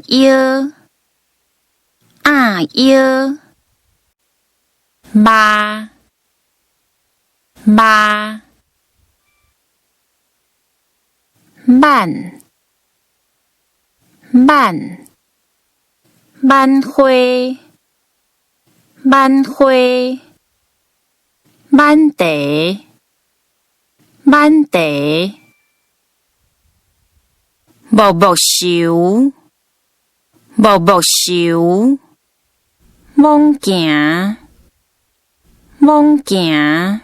腰，鴨腰，肉，肉，挽，挽，挽花，挽花，挽茶，挽茶，木木泅，木木泅，罔行，罔行，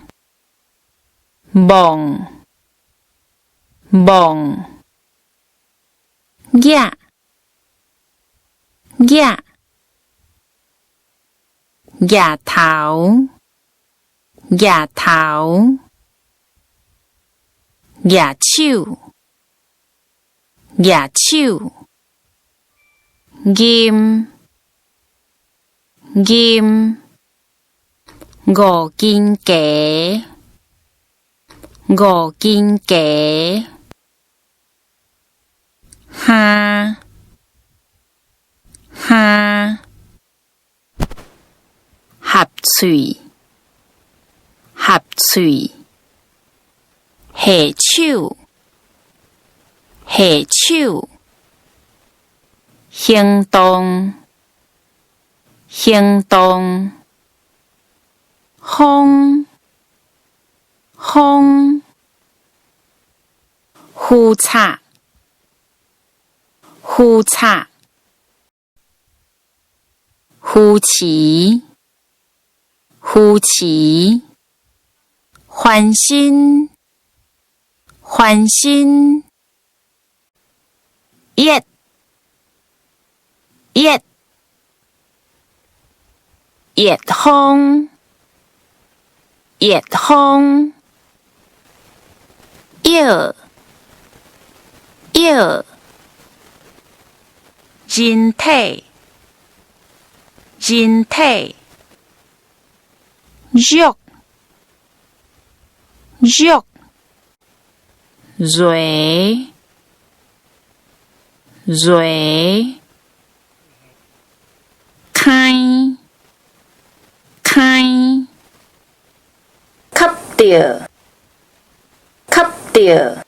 望，望，額，額，額頭，額頭，額手，額手，吟，吟，五斤雞，五斤雞，蝦，蝦，合喙，合喙，下手，下手，行動，行動，風，風，呼插，呼插，扶持，扶持，翻身，翻身，熱，熱，熱風，熱風，藥，藥，人體，人體，弱，弱，臥，臥，開，開，吸著，吸著。